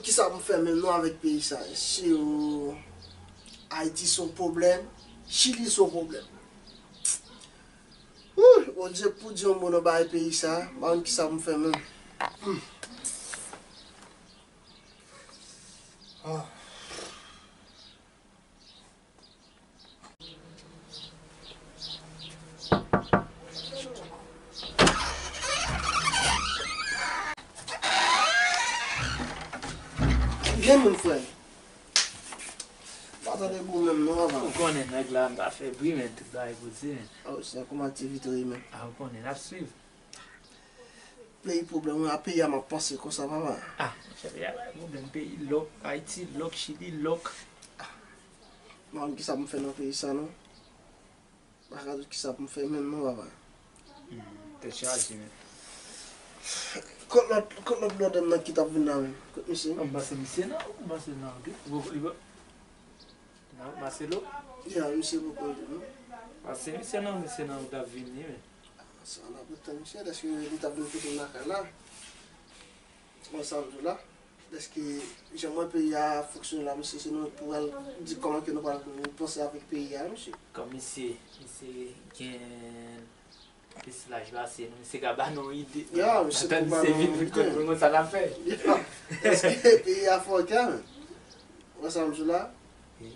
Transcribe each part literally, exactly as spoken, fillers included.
Kisa pou m fè menm non avèk peyi sa? Èske Ayiti se yon pwoblèm? Chili se yon pwoblèm? Wouy, Bondye pou di yon mo nan bagay peyi sa, m pa konn kisa pou m fè menm. Hmm. Ah. Byen menm frè. Pa tande bon menm non avan. Ou konnen nèg la pa fè bri men tout bagay poze men. Oh, se kòman aktivite w ye menm? Ah, ou konnen n ap swiv. Peyi pwoblèm wi, a peyi a m ap panse konsa papa. Ah, monchè, peyi a pa gen pwoblèm, peyi lòk, Ayiti lòk, Chili lòk. Ah, m pa konn kisa pou m fè nan peyi sa non. M pa ka di w kisa pou m fè menm non papa. Hmm, tèt chaje men. Kot lòt, kot lòt blòdè m nan ki t ap vin la menm? Kot misye? An pase misye nan, an pase nan, ok. Li pa, nan Marcelo? Ya, misye poko vin non. Pase misye nan, misye nan wout ap vini men. Sa n ap tann misye, dèske li t ap vin kote m lakay la. Mwen sa m di w la, dèske jan m wè peyi a fonksyone la, misye, se nou pou al di kòman ke nou pral panse avèk peyi a, misye. Kòm misye, misye gen plis laj pase nou, misye ka ba nou ide. Ya, misye pou ba nou ide. Antan misye vin, vin kote nou, sa n ap fè. Ya, dèske peyi a fòkè, men. Wè sa m di w la? Wi.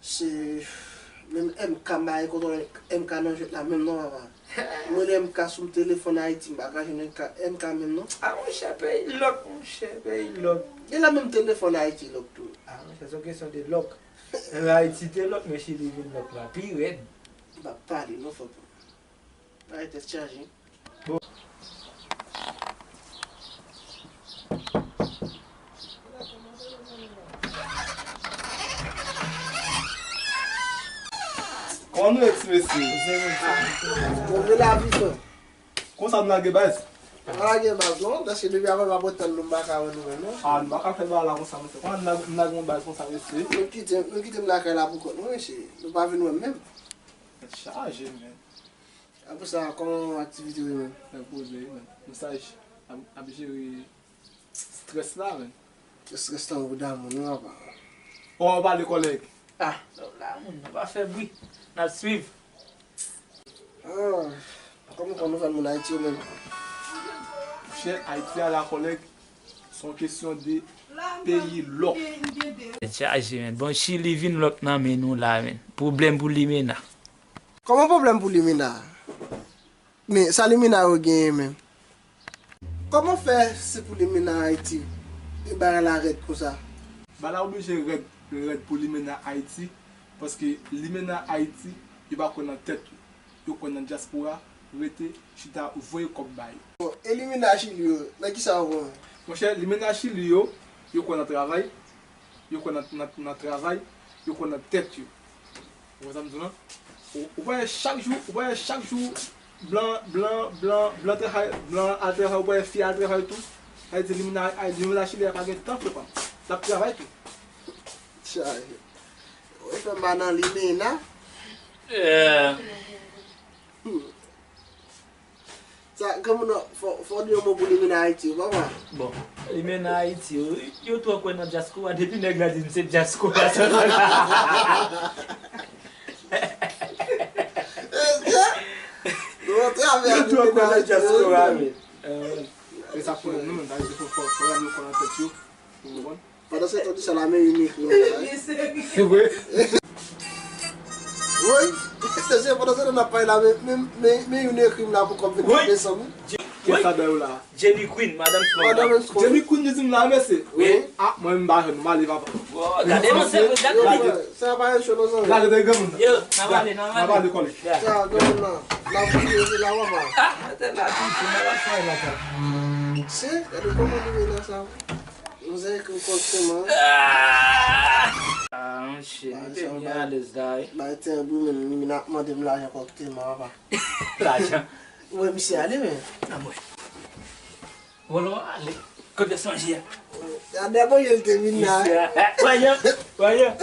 Se menm M K m pa gen kontwòl M K nan jwèt la menm non papa. Mwen rele M K sou m telefòn Ayiti, m pa ka jwenn M K, M K menm non. Ah, monchè, peyi lòk, monchè, peyi lòk. Gen lè menm telefòn Ayiti lòk tou. Ah, monchè, se yon kesyon de lòk. Menm Ayiti te lòk, men Chili vin lòk la pi rèd. M pa pale non, fòk. Bagay tèt chaje. Bon. Kòman nou ye, ti mesye? Move lavi, frè. Konsa nou lage baz? Nou pa lage baz, non. Dèske depi avan nou ap tann nou, m pa ka wè nou menm, non. Ah, nou pa ka fè bagay la konsa, mesye. Kòman nou lage, nou lage yon baz konsa, mesye? Nou kite, nou kite m lakay la pou kont nou, mesye. Nou pa vin wè m menm. Tèt chaje, men. Apre sa, kòman aktivite w ye menm? Mwen poze wi, men. Mesaj ap, ap jere strès la, men. Strès tankou damoun wi, papa. O, w pale kòlèg. Ah, la moun nan pa fè bri. N ap swiv. Ah, kòman w konn nouvèl moun Ayiti yo menm? Monchè, Ayiti a la kòlèg, se yon kesyon de peyi lòk. Tèt chaje, men. Bon, Chili vin lòk nan men nou la, men. Pwoblèm pou limena. Kòman pwoblèm pou limena? Men, sa limena yo genyen menm? Kòman fè se pou limena Ayiti, e bagay la rèd konsa? Bagay la oblije rèd, rèd pou limena Ayiti, paske limena Ayiti, yo pa kwè nan tèt yo. Yo kwè nan dyaspora, rete, chita, voye kòb ba yo. Bon, e limena Chili yo, nan kisa yo kwè? Monchè, limena Chili yo, yo kwè nan travay, yo kwè nan, nan, nan travay, yo kwè nan tèt yo. Ou wè sa m di w lan? Ou, ou wè chak jou, ou wè chak jou, blan, blan, blan, blan travay, blan al travay, ou wè fi al travay tou. Sa vle di limena, limena Chili a pa gen tan, frè pa m. L ap travay tou. Chaje. Ou fè m pa nan limena. Eh. Hmm. Sa, granmoun nan, fò, fò w di yon mo pou limena Ayiti yo, papa. Bon, limena Ayiti yo, yo twò kwè nan dyaspora, depi nèg la di m se dyaspora, sa. Yo twò kwè nan dyaspora, men. E sa k fè nou menm, sa vle di fò, fò, fò nou kwè nan tèt yo, ou konprann? Pandan se tan, di sa la, men youn ekri yon bagay. Se vre? Wi. Se pandan se tan n ap pale la, men, men, men, men youn ekri m la pou kòb vennkat desanm wi. Kiyès sa dèyè w la? Jenny Queen, Madame Strong. Madame Strong. Jenny Queen di m la, mesye. Wi. Ah, mwen m pa jwenn, m ale papa. Oh, gade non, se vre, gade li. Sa pa yon cho non, zanmi. Gade de granmoun nan. Yo, n ap ale, n ap ale. N ap ale kòlèg. Sa, granmoun nan. N ap ale la, papa. Ah, mwen te la, tout, mwen la, sa la, sa. Se, gade kòman nou ye la, sa. Mizè ekri kòrèkteman. Ah, monchè, nou te byen alèz la, wi. Bay tè bri menm, li menm ap mande m lajan kòrèkteman, papa. Lajan? Ou wè misye ale, men. Anmwey. Vòlò ale. Kote sonje a? Gade manje l te vin la. Misye a. Eh, voyons, voyons.